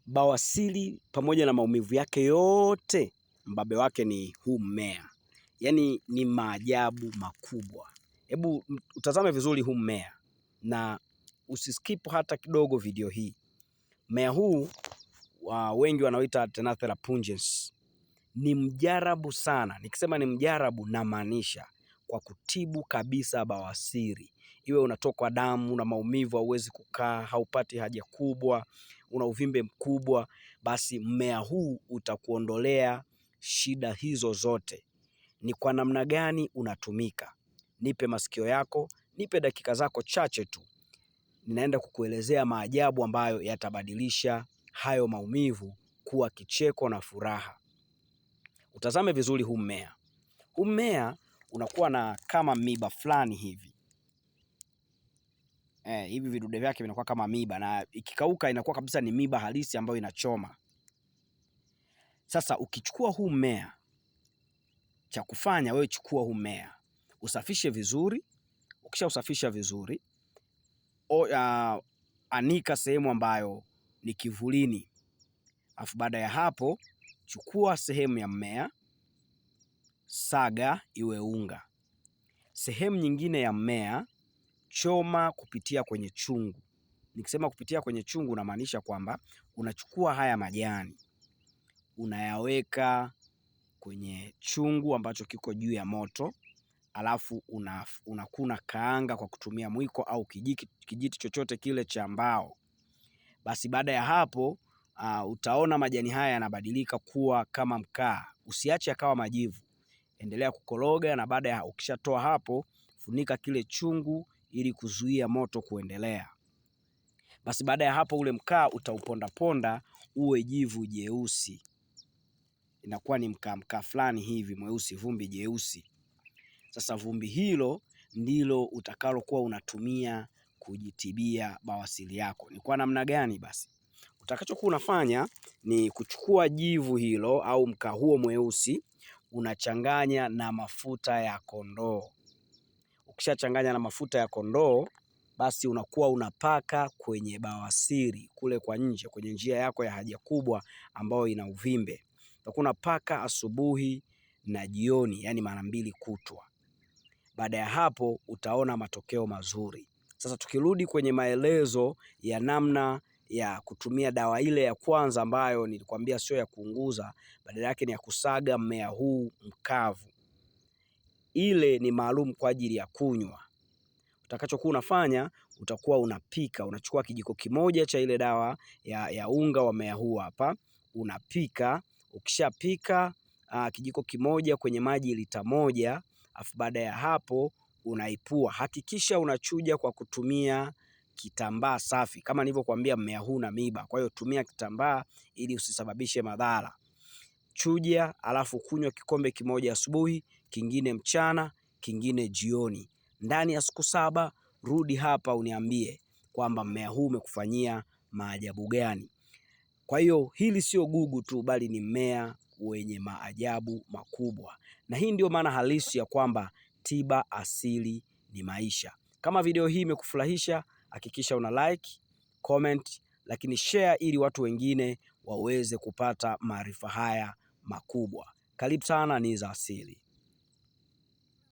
Bawasiri pamoja na maumivu yake yote, mbabe wake ni huu mmea. Yaani ni maajabu makubwa. Hebu utazame vizuri huu mmea na usiskip hata kidogo video hii. Mmea huu wengi wanaoita Tenthera pungens ni mjarabu sana. Nikisema ni mjarabu namaanisha kwa kutibu kabisa bawasiri. Iwe unatokwa damu na maumivu, hauwezi kukaa, haupati haja kubwa, una uvimbe mkubwa, basi mmea huu utakuondolea shida hizo zote. Ni kwa namna gani unatumika? Nipe masikio yako, nipe dakika zako chache tu. Ninaenda kukuelezea maajabu ambayo yatabadilisha hayo maumivu kuwa kicheko na furaha. Utazame vizuri huu mmea. Huu mmea unakuwa na kama miba fulani hivi. Hivi vidude vyake vinakuwa kama miba na ikikauka inakuwa kabisa ni miba halisi ambayo inachoma. Sasa ukichukua huu mmea, cha kufanya wewe chukua huu mmea, usafishe vizuri. Ukishausafisha vizuri, anika sehemu ambayo ni kivulini. Alafu baada ya hapo chukua sehemu ya mmea, saga iwe unga. Sehemu nyingine ya mmea choma kupitia kwenye chungu. Nikisema kupitia kwenye chungu namaanisha kwamba unachukua haya majani unayaweka kwenye chungu ambacho kiko juu ya moto, alafu unakuna kaanga kwa kutumia mwiko au kijiti chochote kile cha mbao. Basi baada ya hapo utaona majani haya yanabadilika kuwa kama mkaa. Usiache akawa majivu, endelea kukoroga, na baada ya ukishatoa hapo, funika kile chungu ili kuzuia moto kuendelea. Basi baada ya hapo ule mkaa utaupondaponda uwe jivu jeusi, inakuwa ni mkaa fulani hivi mweusi, vumbi jeusi. Sasa vumbi hilo ndilo utakalokuwa unatumia kujitibia bawasiri yako. Ni kwa namna gani basi? Utakachokuwa unafanya ni kuchukua jivu hilo au mkaa huo mweusi, unachanganya na mafuta ya kondoo. Ukishachanganya na mafuta ya kondoo, basi unakuwa unapaka kwenye bawasiri kule kwa nje, kwenye njia yako ya haja kubwa ambayo ina uvimbe. Utakuwa unapaka asubuhi na jioni, yani mara mbili kutwa. Baada ya hapo utaona matokeo mazuri. Sasa tukirudi kwenye maelezo ya namna ya kutumia dawa ile ya kwanza ambayo nilikwambia sio ya kuunguza, badala yake ni ya kusaga mmea huu mkavu. Ile ni maalum kwa ajili ya kunywa. Utakachokuwa unafanya, utakuwa unapika, unachukua kijiko kimoja cha ile dawa ya unga wa mmea huu hapa, unapika. Ukishapika kijiko kimoja kwenye maji lita 1, afu baada ya hapo unaipua. Hakikisha unachuja kwa kutumia kitambaa safi. Kama nilivyokuambia mmea huu una miba, kwa hiyo tumia kitambaa ili usisababishe madhara. Chuja alafu kunywa kikombe kimoja asubuhi, kingine mchana, kingine jioni. Ndani ya siku 7 rudi hapa uniambie kwamba mmea huu umekufanyia maajabu gani. Kwa hiyo hili sio gugu tu, bali ni mmea wenye maajabu makubwa. Na hii ndio maana halisi ya kwamba tiba asili ni maisha. Kama video hii imekufurahisha, hakikisha una like, comment, lakini share ili watu wengine waweze kupata maarifa haya makubwa. Karibu sana Ni za Asili.